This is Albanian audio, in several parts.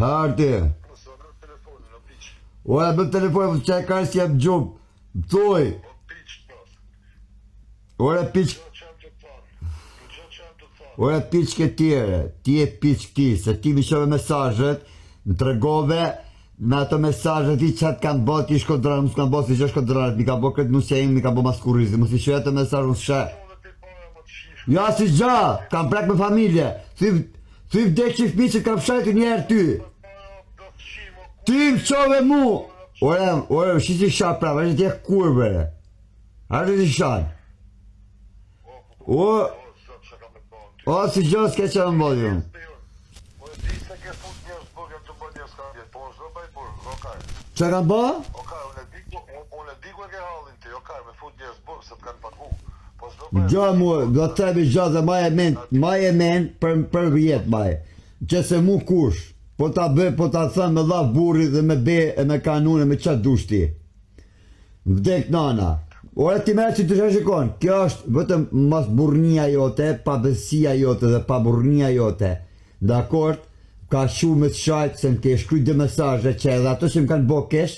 Harti. Mos e merr telefonin, o piç. O e bë telefon, po çaj ka si jam gjumë. Më thuj. O piç, pas. Ore piç, Gjë që jam të thanë. Gjë që jam të thanë. ore piç ke tjere, ti e piç ti, se ti mi shove mesazhet, më tregove me ato mesazhet ti që të kanë bërë ti shkodranët, mos kanë bërë si gjë shkodranët, mi ka bërë këtë nusja ime, mi ka bërë maskurrizë, mos i shoj ato mesazhe, mos shë. Shove ti para më të shifë. Ja si gjë, kam prek me familje, thy, thy vdek që fëmijë që kam shajtur një herë ty. Para do të shim, o Ti më qove mu! Ore, ore, shi si sha prapë, është ti e kurvë, ore. A është si shan? O, O, zot, që kam e bënë ty. o, si gjë s'ke që më bëjë unë. Po e di se ke fut njerëz burg, jam të bërë njerëz ka vjet, po unë s'do bëj burg, o kar. Që kam bë? O kar, unë e di ku, unë, unë e di ku e ke hallin ti, o kar, me fut njerëz burg se të kanë pagu. Po s'do bëj. Gjë mu, do të themi gjë dhe maj e men, maj e men për, për vjet maj. Që se mu kush, po ta bëj, po ta thëm me llaf burri dhe me be e me kanun e me qa dush ti. Vdek nana. Ore ti merr që të shikon, kjo është vetëm mos burrnia jote, pabesia jote dhe paburrnia jote. Dakord, ka shumë me të shajt se më ke shkruajt dy mesazhe që edhe ato që më kanë bë keq,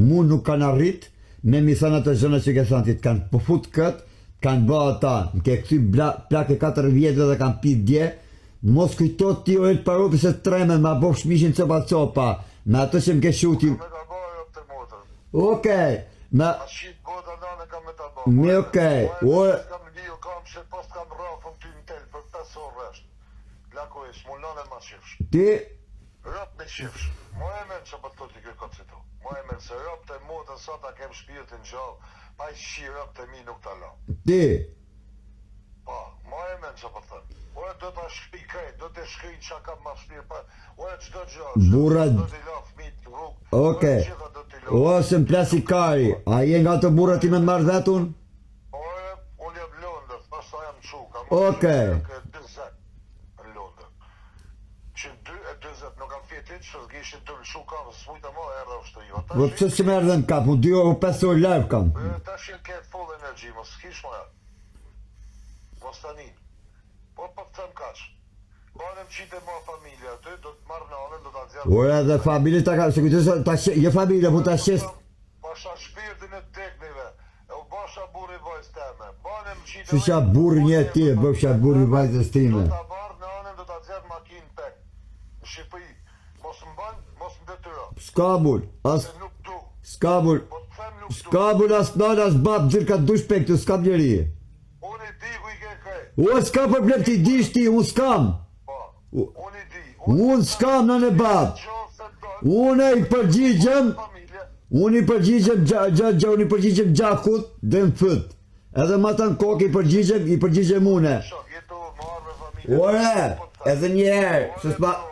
mu nuk kanë arrit me mi thënë ato gjëra që ke thënë ti, të kanë po fut kët, të kanë bë ata, më ke kthy bla, plak e 4 vjetëve dhe kanë pi dje, mos kujto ti o El Paropi se treme ma bofsh mishin copa copa, me ato që më ke shuti. Me ta bërë jo të motrën. Okej, me A shit bota nane kam me ta bërë. Me okej, Po o- e kam liu, kam se pas kam rrafën ty në tel për 5 orë rresht. Lako e s'mu nane ma qifsh. ti Rap me qifsh. Mo e men që po të thotë kjo kocitu. Mo e men se rap të motën sa ta kem shpirtin gjallë, pa i shi rap të mi nuk ta la. ti Po, mo e men që po të them. Ore do ta shkri krejt, do të shkri çka kam ma shpirë pa. Ore çdo gjë, çdo Burra- gjë do t'i la fëmijët në rrugë. Okej. Ore gjitha do t'i la. O, se më plasi kari, a je nga të burra ti me të marrë vetun? Ore, unë jam në Londër, pastaj jam çu, kam Okej. 40 në Londër. Që 2 e 40 nuk kam fjetë hiç, që s'gishin të lëshu kam, s'mujta më erdha u shtri. Po pse s'më erdhën kap, unë 2 orë 5 orë live kam. Tash e ke full energy, mos kish më. Mos tani. Po po të them kaq. Banem qitë ma familja aty, do të marr nanën, do ta nxjerr. Ora edhe familje ta ka, se kujtoj se ta she, jo familje, po ta shes. Pasha shpirtin e deknive. E u basha burri vajzës teme. Banem qitë. Si qa burri një ti, e bëfsha burri vajzës time. Do ta marr nanën, do ta nxjerr makinë pek. Në Shqipëri. Mos mban, mos më detyro. S'ka bul, as Se nuk du. s'ka bul. Po të them nuk du. S'ka bul as nana as bab, gjithë ka dush pek të s'ka njeri. Unë i di ku i ke krejt. O s'ka problem ti dish ti, unë s'kam. Po. U- Unë i di. Unë s'kam nën e bab. Qoftë se do. Unë i përgjigjem, Familje. unë i përgjigjem gja, gja, gja, unë i përgjigjem gjakut dhe në fyt. Edhe ma të në kokë i përgjigjem, i përgjigjem une. Shok, je tu marrë me familje. Ore, Po të them. edhe një herë, se Ore, s'ma... po,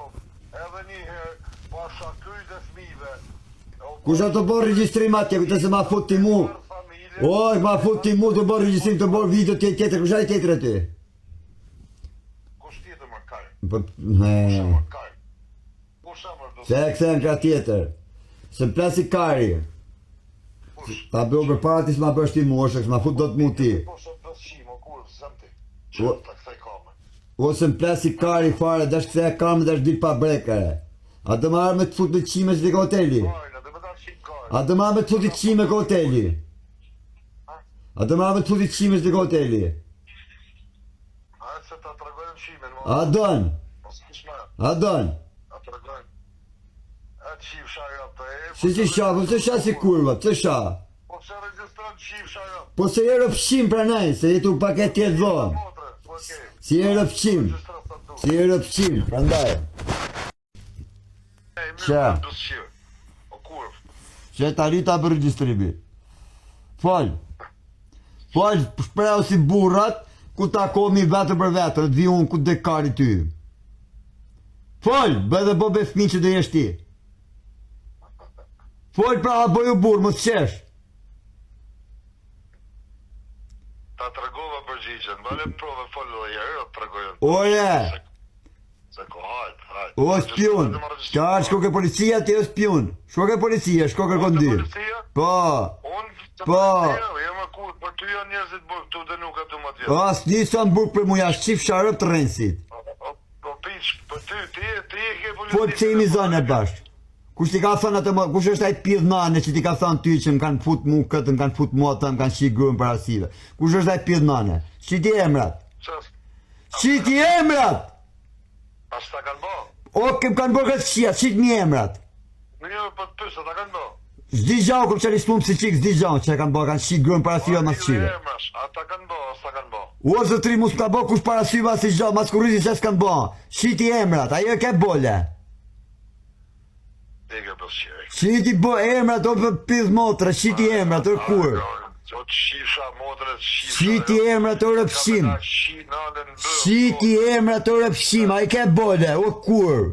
Edhe një herë, pasha kryt e fëmijëve. E u Kush ato bërë regjistrim atje, kujtë se ma fut ti mu. marrë familje. O, ma fut ti mu të bërë regjistrim të bërë video tjetër, tjetër, kush ai tjetër aty? Kush tjetër më kar? Po, ne. Kush e më kar? Kush e më do? Se e kthen ka tjetër. Se më plasi kari. Kush? Ta bëu përpara ti s'ma bësh ti mu, ose s'ma fut dot mu ti. Po se do të shimo, kur zëm ti. O- Që ta kthej kamën. Ose më plasi kari fare, dash kthej kamën, dash dil pa brekare. A do më arë me të fut me qime që ke hoteli? Karin, do më ta shim karin. A do më arë me të fut qime ke hoteli? A do më arë me të fut qime që ke hoteli? A se ta tregojnë qimen, mo. A don? Mos kish më. A don? A tregojnë. A qifsha jo të e. Si si sha, po pse sha si kurva, pse sha? Po se regjistron qifsha jo. Po se je rëpshim pranaj, se je tu pak e tjetë vonë. Motre, po e ke. Si je rëpshim, Regjistro sa du. si je rëpshim, prandaj. E, mirë, Qa? do të shirë. O kurv. Që tani ta bërë regjistrimi. Fal. Fal, shprehu si burrat, ku takomi vetëm për vetëm, të vi unë ku të kari ty. Fal, bëj dhe bë be fëmijë që do jesh ti. Fol pra, bëju burr, mos qesh. Ta tregova përgjigjen, bale prove fol edhe një herë, do të tregoj. Ore, Se ko hajt, hajt. o spion. Ka shko ke policia ti o spion. Shko ke policia, shko kërkon Unë dy. te policia? Po. Unë te Po. policia, jo më kur, për ty janë njerëzit burg, tu dënu ka 12 vjet. As një sa në burg për mu jashtë qif sharëp të rënësit. O, o, Po piç, po. Po ty, ti, ti e ke Po pse jemi zënë bashkë? Kush ti ka thënë atë, kush është ai pidhnane që ti ka thënë ty që më kanë fut mu këtë, më kanë fut mu atë, më kanë shi gruën para syve. Kush është ai pidhnane? Shiti emrat. Shiti emrat. A s'ta kanë bo? O, kë më kanë bërë këtë shia, shit mi emrat. Mirë, po të pys, a ta kanë bo? S'di gjë, kur çeli s'pun psiqik, s'di gjë që e kanë bërë, kanë shi gruën para syve mas syve. Emrash, a ta kanë bo, a s'ta kanë bo? O zotri, mos ka bë kush para syve asnjë gjë, mas kurrizi që s'kan bë. Shiti emrat, ajo e ke bole. Ti ke bërë qiri. Shiti bë emrat o për pidh motra, shiti emrat o kur. O të shisha, motrë, të shisha. Shiti emrat o rëpshim. Shi, nanën, bë. Shiti emrat o rëpshim, ai ke bole, o kur.